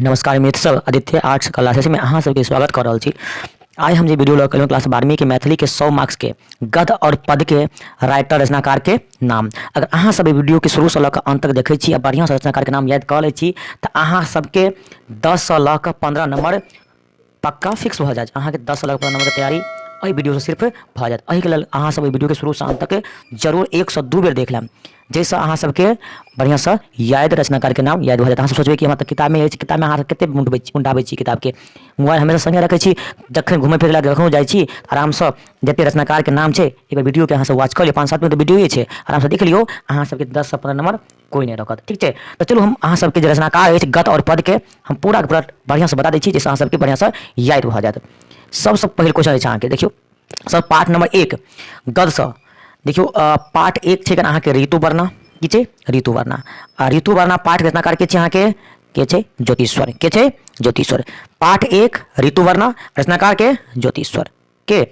नमस्कार मित्र सब, आदित्य आर्ट्स क्लासेस में अहाँ सबके स्वागत कर रहल छी। आइ हम जे वीडियो लऽ के एलहुँ क्लास 12वीं के मैथिली के 100 मार्क्स के गद्य और पद के राइटर रचनाकार के नाम। अगर अहाँ सब एहि वीडियो के शुरू से लऽ कऽ अंत तक देखै छी आ बढ़िआँ से रचनाकार के नाम याद कऽ लै छी तऽ अहाँ सबके 10 से लऽ कऽ 15 नंबर पक्का फिक्स भऽ जायत। अहाँके 10 से लऽ कऽ 15 नंबर के तैयारी एहि वीडियोसँ सिर्फ भऽ जायत। एहिके लेल अहाँ सब एहि वीडियोके शुरूसँ अंत तक जरूर 1 से 2 बेर देख लेब, जाहिसँ अहाँ सबके बढ़िआँसँ याद रचनाकारके नाम याद भऽ जायत। अहाँ सब सोचबै कि हमरा तऽ किताबमे अछि, किताबमे अहाँ सब कतेक उन्टाबै छी किताबके। मोबाइल हमेशा सङ्गे रखै छी, जखन घुमै फिरै लए कखनो जाइ छी आरामसँ जतेक रचनाकारके नाम छै एक बेर वीडियोके अहाँ सब वॉच कऽ लियौ। 5-7 मिनट वीडियोए छै, आरामसँ देख लियौ, अहाँ सबके 10 से 15 नंबर कोइ नहि रोकत। ठीक छै, तऽ चलू हम अहाँ सबके जे रचनाकार अछि गद्य आओर पद्यके हम पूरा के पूरा बढ़िआँसँ बता दै छी, जाहिसँ अहाँ सबके बढ़िआँसँ याद भऽ जायत। सबसँ पहिल क्वेश्चन अछि अहाँके, देखियौ सब पाठ नंबर 1 गद्यसँ। देखियौ पाठ 1 छै अहाँके ऋतुवर्णा। की छै? ऋतुवर्णा। आ ऋतुवर्णा पाठ रचनाकार के छै अहाँके? के छै? ज्योतिश्वर। के छै? ज्योतिश्वर। पाठ 1 ऋतुवर्णा, रचनाकार के ज्योतिश्वर के।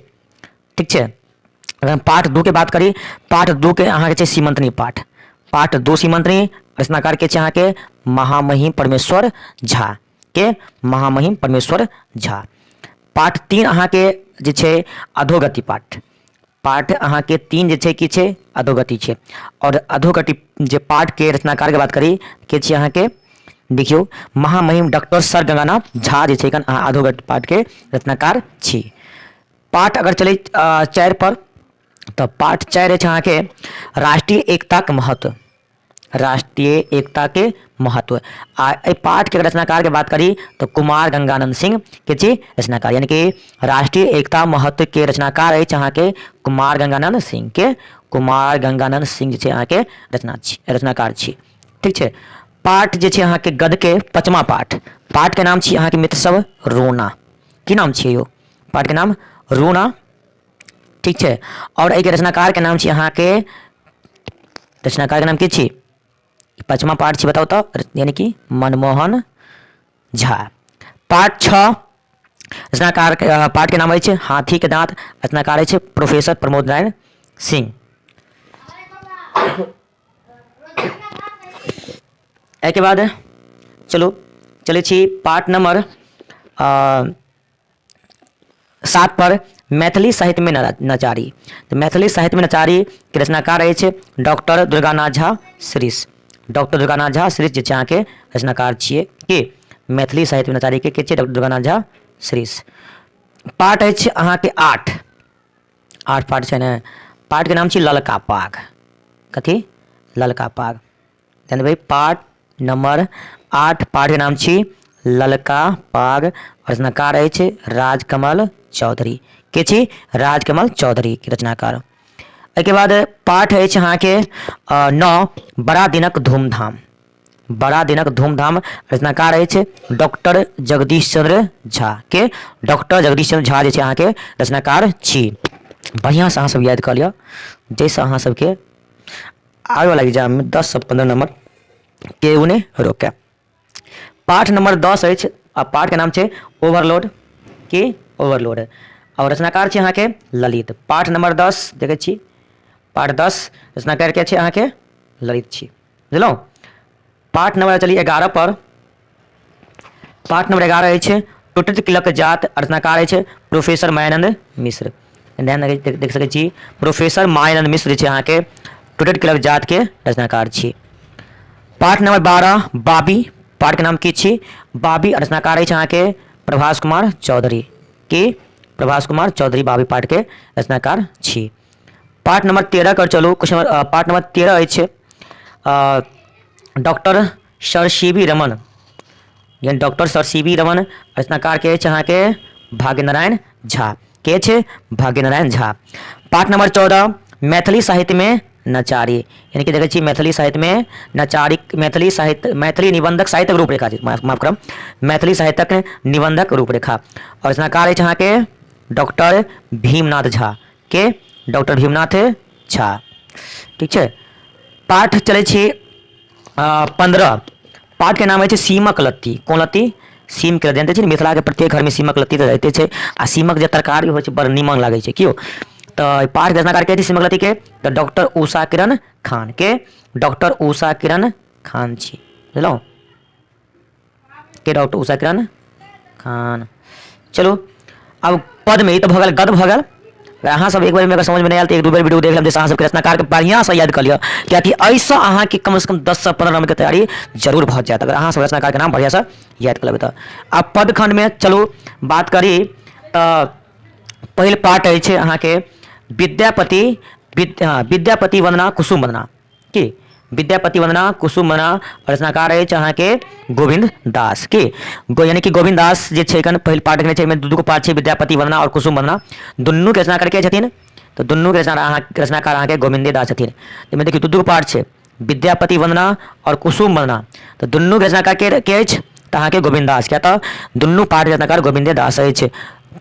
ठीक छै, अगर हम पाठ 2 के बात करी, पाठ 2 के अहाँके छै सीमंतनी पाठ। पाठ 2 सीमंतनी, रचनाकार के छै अहाँके महामहिम परमेश्वर झा के, महामहिम परमेश्वर झा। पाठ 3 अहाँके जे छै अधोगति पाठ। पाठ अहाँके 3 जे छै की छै? अधोगति छै। और अधोगति जे पाठ के रचनाकार के बात करी के छै अहाँके, देखियौ महामहिम डॉक्टर सर गंगानाथ झा जे छै अहाँ अधोगति पाठ के रचनाकार छी। पाठ अगर चलै 4 पर, तऽ पाठ 4 अछि अहाँके राष्ट्रीय एकताके महत्व। राष्ट्रीय एकताके महत्व। आ एहि पाठके रचनाकारके बात करी तऽ कुमार गंगानंद सिंह के छी रचनाकार, यानी कि राष्ट्रीय एकता महत्वके रचनाकार अछि अहाँके कुमार गंगानंद सिंह के। कुमार गंगानंद सिंह जे छै अहाँके रचना छी, रचनाकार छी। ठीक छै, पाठ जे छै अहाँके गद्यके 5वां पाठ। पाठके नाम छी अहाँके मित्र सब रोना। की नाम छियै यौ? पाठके नाम रोना। ठीक छै, और एहिके रचनाकारके नाम छी अहाँके, रचनाकारके नाम की छी? 5वां पाठ छी, बताउ तऽ, यानी कि मनमोहन झा। पाठ 6 रचनाकार पाठके नाम अछि हाथीके दाँत, रचनाकार अछि प्रोफेसर प्रमोद नारायण सिंह। एहिके बाद चलू चलै छी पाठ नंबर 7 पर, मैथिली साहित्यमे नचारी। तऽ मैथिली साहित्यमे नचारीके रचनाकार अछि डॉक्टर दुर्गानाथ झा श्रीश। डॉक्टर दुर्गानाथ झा श्रीश जे छै अहाँके रचनाकार छियै के मैथिली साहित्यमे नचारीके के छै? डॉक्टर दुर्गानाथ झा श्रीश। पाठ अछि अहाँके 8। 8 पाठ छै ने, पाठके नाम छी ललका पाग। कथी? ललका पाग। ध्यान देबै, पाठ नंबर 8, पाठके नाम छी ललका पाग, रचनाकार अछि राजकमल चौधरी। के छी? राजकमल चौधरी के रचनाकार। एहिके बाद पाठ अछि अहाँके 9, बड़ा दिनक धूमधाम। बड़ा दिनक धूमधाम, रचनाकार अछि डॉक्टर जगदीश चंद्र झा के। डॉक्टर जगदीश चंद्र झा जे छै अहाँके रचनाकार छी। बढ़िआँसँ अहाँ सब याद कऽ लिअ, जाहिसँ अहाँ सबके आबैवला एग्जाममे 10 से 15 नंबर केओ नहि रोकै। पाठ नंबर 10 अछि आ पाठके नाम छै ओवरलोड। की? ओवरलोड। आओर रचनाकार छै अहाँके ललित। पाठ नंबर 10 देखै छी, पाठ 10 रचनाकार के छै अहाँके ललित छी, बुझलहुँ। पाठ नंबर चली 11 पर। पाठ नंबर 11 अछि टूटैत किलक जात, रचनाकार अछि प्रोफेसर मायानंद मिश्र। ध्यान देख सकै छी, प्रोफेसर मायानंद मिश्र जे छै अहाँके टूटैत किलक जात के रचनाकार छी। पाठ नंबर 12 बाबी। पाठ के नाम की छी? बाबी। रचनाकार अछि अहाँके प्रभास कुमार चौधरी। की? प्रभास कुमार चौधरी बाबी पाठ के रचनाकार छी। पाठ नंबर 13 कर चलू। क्वेश्चन नंबर पाठ नंबर 13 अछि doctor sir C V Raman. यानी doctor sir C V Raman, रचनाकार के अछि अहाँके भाग्यनारायण झा। के छै? भाग्यनारायण झा। पाठ नंबर 14 मैथिली साहित्य में नचारी। यानी कि देखै छी मैथिली साहित्य में नचारी, मैथिली साहित्य, मैथिली निबंधक साहित्यक रूपरेखा, माफ करब, मैथिली साहित्यक निबंधक रूपरेखा। और रचनाकार अछि अहाँके डॉक्टर भीमनाथ झा के, डॉक्टर भीमनाथ झा। ठीक छै, पाठ चलै छी 15। पाठके नाम अछि सीमक लत्ती। कोन लत्ती? सीमके लत्ती। जानते छी ने, मिथिलाके प्रत्येक घरमे सीमक लत्ती तऽ रहिते छै आ सीमक जे तरकारी होइ छै बड़ नीमन लागै छै। क्यों तऽ पाठ रचनाकार के छै सीमक लत्तीके? तऽ डॉक्टर उषा किरण खान के, डॉक्टर उषा किरण खान छी, बुझलहुँ। के डॉक्टर उषा किरण खान। चलू आब पदमे, ई तऽ भऽ गेल गद्य भऽ गेल। अहाँ सब एक बेरमे अगर समझमे नहि आयल तऽ एक दू बेर वीडियो देख लेब, जाहिसँ अहाँ सबके रचनाकारके बढ़िआँसँ याद कऽ लिअ, कियाकि एहिसँ अहाँके कमसँ कम 10सँ 15 नंबरके तैयारी जरूर भऽ जायत, अगर अहाँ सब रचनाकारके नाम बढ़िआँसँ याद कऽ लेबै तऽ। आब पदखण्डमे चलू बात करी तऽ पहिल पाठ अछि अहाँके विद्यापति, विद्यापति वन्दना कुसुम वन्दना। की विद्यापति वन्दना कुसुम वन्दना, रचनाकार अछि अहाँके गोविन्द दास। की यानी कि गोविन्द दास जे छै एखन पहिल पाठ देखने छै, एहिमे दू दू गो पाठ छै, विद्यापति वन्दना आओर कुसुम वन्दना। दुनूके रचनाकार के छथिन? तऽ दुनूके रचनाकार अहाँके गोविन्दे दास छथिन। एहिमे देखियौ, दू दू गो पाठ छै, विद्यापति वन्दना आओर कुसुम वन्दना, तऽ दुनूके रचनाकार के अछि? तऽ अहाँके गोविन्द दास। किया तऽ दुनू पाठ रचनाकार गोविन्दे दास अछि।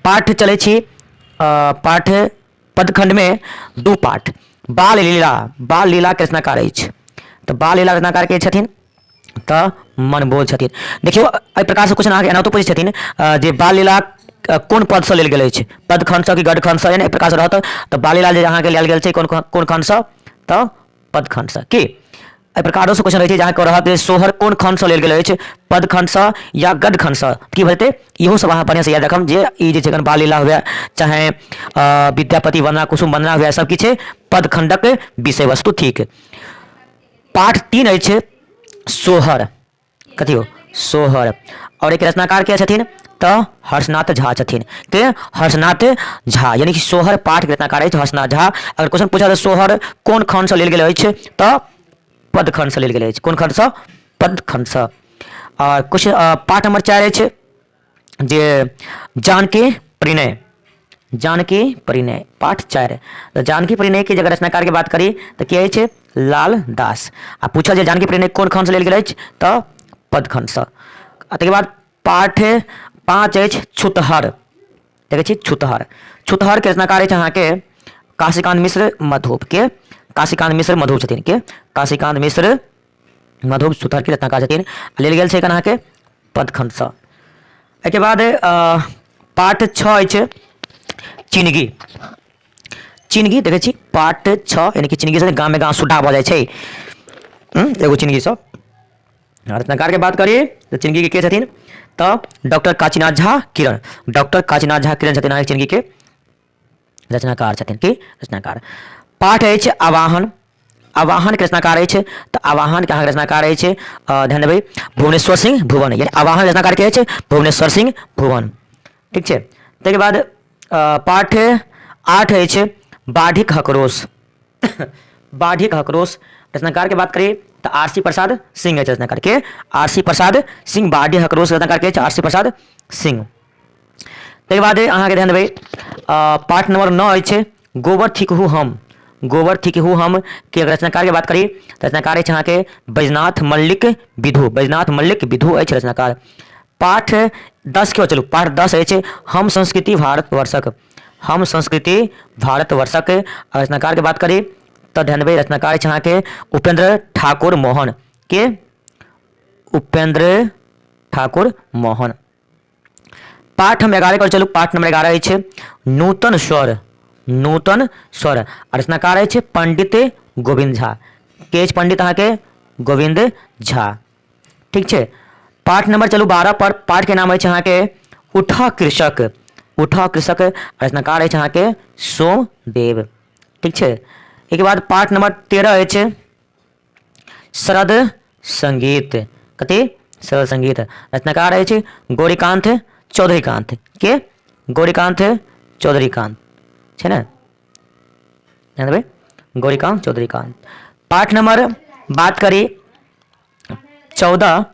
पाठ चलै छी, पाठ पदखण्डमे दू पाठ, बाल लीला। बाल लीलाके रचनाकार अछि, तऽ बाल लीला रचनाकार के छथिन? तऽ मनबोध छथिन। देखियौ, एहि प्रकारसँ क्वेश्चन अहाँके एनाहितो पूछै छथिन जे बाल लीला कोन पदसँ लेल गेल अछि, पदखण्डसँ कि गढ़खण्डसँ, यानी एहि प्रकारसँ रहत। तऽ बाल लीला जे अहाँके लेल गेल छै कोन कोन खण्डसँ? तऽ पदखण्डसँ। की एहि प्रकारोसँ क्वेश्चन रहै छै जे अहाँके रहत जे सोहर कोन खण्डसँ लेल गेल अछि, पदखण्डसँ या गद्यखण्डसँ, की भऽ जेतै? इहो सब अहाँ बढ़िआँसँ याद राखब जे ई जे छै एखन बाल लीला हुए, चाहे विद्यापति वन्दना, कुसुम वन्दना हुए, सब किछु पदखण्डक विषय वस्तु थिक। पाठ 3 अछि सोहर। कथी हो? सोहर। आओर एक रचनाकार के छथिन? तऽ हर्षनाथ झा छथिन। के? हर्षनाथ झा। यानी कि सोहर पाठ के रचनाकार अछि हर्षनाथ झा। अगर क्वेश्चन पूछा तऽ सोहर कोन खंडसँ लेल गेल अछि? तऽ पदखंडसँ लेल गेल अछि। कोन खंडसँ? पदखंडसँ। आओर क्वेश्चन पाठ नंबर 4 अछि जे जानकी परिणय। जानकी परिणय पाठ 4। तऽ जानकी परिणयके जगह रचनाकारके बात करी तऽ के अछि? लाल दास। आ पूछल जे जानकी परिणय कोन खंडसँ लेल गेल अछि? तऽ पदखंडसँ। आ तकर बाद पाठ 5 अछि छुतहर। देखै छी छुतहर। छुतहरके रचनाकार अछि अहाँके काशीकान्त मिश्र मधुप। के? काशीकान्त मिश्र मधुप छथिन। के? काशीकान्त मिश्र मधुप छुतहरके रचनाकार छथिन। लेल गेल छै एखन अहाँके पदखंडसँ। एहिके बाद पाठ 6 अछि चिनगी। चिनगी देखै छी पाठ 6, यानी कि चिनगी गाममे गाम सुड्डा भऽ जाइ छै एगो चिनगीसँ। रचनाकारके बात करी तऽ चिनगीके के छथिन? तऽ डॉक्टर काशीनाथ झा किरण। डॉक्टर काशीनाथ झा किरण छथिन अहाँके चिनगीके रचनाकार छथिन। की रचनाकार? पाठ अछि आवाहन। आवाहनके रचनाकार अछि, तऽ आवाहनके अहाँके रचनाकार अछि, ध्यान देबै, भुवनेश्वर सिंह भुवन। यानी आवाहन रचनाकार के अछि? भुवनेश्वर सिंह भुवन। ठीक छै। ताहिके बाद पाठ 8 अछि बाढ़िक हकरोश। बाढ़िक हकरोश रचनाकारके बात करी तऽ आर सी प्रसाद सिंह अछि रचनाकार। के? R C Prasad Singh. बाढ़ि हकरोश रचनाकार के अछि? R C Prasad Singh. ताहिके बाद अहाँके ध्यान देबै, पाठ नंबर 9 अछि गोबर थिकहु हम। गोबर थिकहु हम के रचनाकारके बात करी तऽ रचनाकार अछि अहाँके बैजनाथ मल्लिक विधु। बैजनाथ मल्लिक विधु अछि रचनाकार। पाठ 10 के चलू। पाठ 10 अछि हम संस्कृति भारतवर्षक। हम संस्कृति भारतवर्षक रचनाकारके बात करी तऽ ध्यान देबै, रचनाकार अछि अहाँके उपेंद्र ठाकुर मोहन। के? उपेंद्र ठाकुर मोहन। पाठ हम 11 पर चलू। पाठ नंबर 11 अछि नूतन स्वर। नूतन स्वर रचनाकार अछि पंडित गोविंद झा। के अछि पंडित अहाँके? गोविंद झा। ठीक छै। पाठ नंबर चलू 12 पर। पाठ के नाम अछि अहाँके उठ कृषक। उठ कृषक रचनाकार अछि अहाँके सोमदेव। ठीक छै। एहिके बाद पाठ नंबर 13 अछि शरद संगीत। कथी? शरद संगीत रचनाकार अछि गौरीकांत चौधरीकांत। के? गौरीकांत चौधरीकांत छै ने, ध्यान देबै, गौरीकांत चौधरीकांत। पाठ नंबर बात करी 14,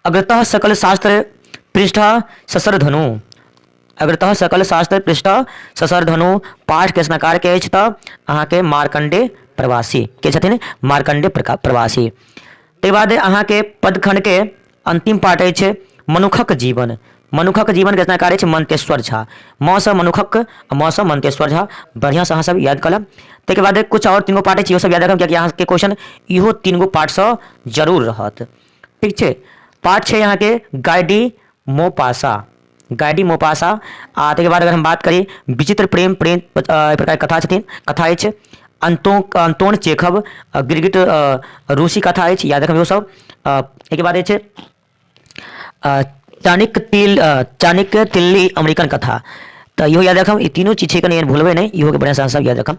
अग्रतः सकल शास्त्र पृष्ठ ससर धनु। अग्रतः सकल शास्त्र पृष्ठ ससर धनु पाठ के रचनाकार के अछि? तऽ अहाँके मार्कंडे प्रवासी। के छथिन? मार्कंडे प्रवासी। ताहि बाद अहाँके पदखंड के अंतिम पाठ अछि मनुखक जीवन। मनुखक जीवन के रचनाकार अछि मंतेश्वर झा। म सँ मनुखक, म सँ मंतेश्वर झा। बढ़िआँसँ अहाँ सब याद कऽ लेब। ताहिके बाद कुछ आओर 3 गो पाठ अछि, इहो सब याद राखब, कियाकि अहाँके क्वेश्चन इहो 3 गो पाठसँ जरूर रहत। ठीक छै। पाठ छै अहाँके गाइडी मोपासा। गाइडी मोपासा। आ ताहिके बाद अगर हम बात करी विचित्र प्रेम, प्रेम एहि प्रकारके कथा छथिन, कथा अछि अंतोन चेखव, गिरगिट रूसी कथा अछि, याद रखब इहो सब। एहिके बाद अछि चाणक्य तिल चाणक्य तिल्ली अमेरिकन कथा। तऽ इहो याद रखब, ई तीनू चीज छै, कनि एहन भूलबै नहि, इहोके बढ़िआँसँ अहाँ सब याद रखब।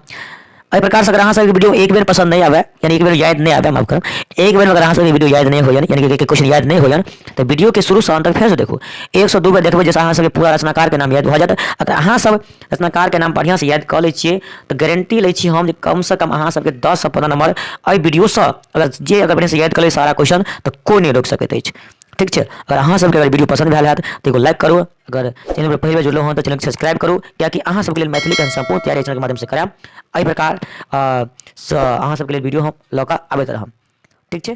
एहि प्रकारसँ अगर अहाँ सबके वीडियो एक बेर पसन्द नहि आबै, यानी एक बेर याद नहि आबै, माफ करब, एक बेर अगर अहाँ सबके वीडियो याद नहि होइए, यानी कि क्वेश्चन याद नहि होइए, तऽ वीडियोके शुरूसँ अन्त तक फेरसँ देखू, 1 सँ 2 बेर देखबै, जाहिसँ अहाँ सबके पूरा रचनाकारके नाम याद भऽ जायत। अगर अहाँ सब रचनाकारके नाम बढ़िआँसँ याद कऽ लै छियै, तऽ गारंटी लै छी हम जे कमसँ कम अहाँ सबके 10 सँ 15 नंबर एहि वीडियोसँ, अगर जे अगर बढ़िआँसँ याद कऽ लै सारा क्वेश्चन, तऽ कोइ नहि रोकि सकैत अछि। ठीक छै? अगर अहाँ सबके अगर वीडियो पसन्द भेल हैत, तऽ एगो लाइक करू। अगर चैनल पर पहिल बेर जुड़लहुँ हँ, तऽ चैनलके सब्सक्राइब करू, कियाकि अहाँ सबके लेल मैथिलीके हम सम्पूर्ण तैयारी चैनलके माध्यमसँ करायब। एहि प्रकार सँ अहाँ सबके लेल वीडियो हम लऽ कऽ आबैत रहब। ठीक छै?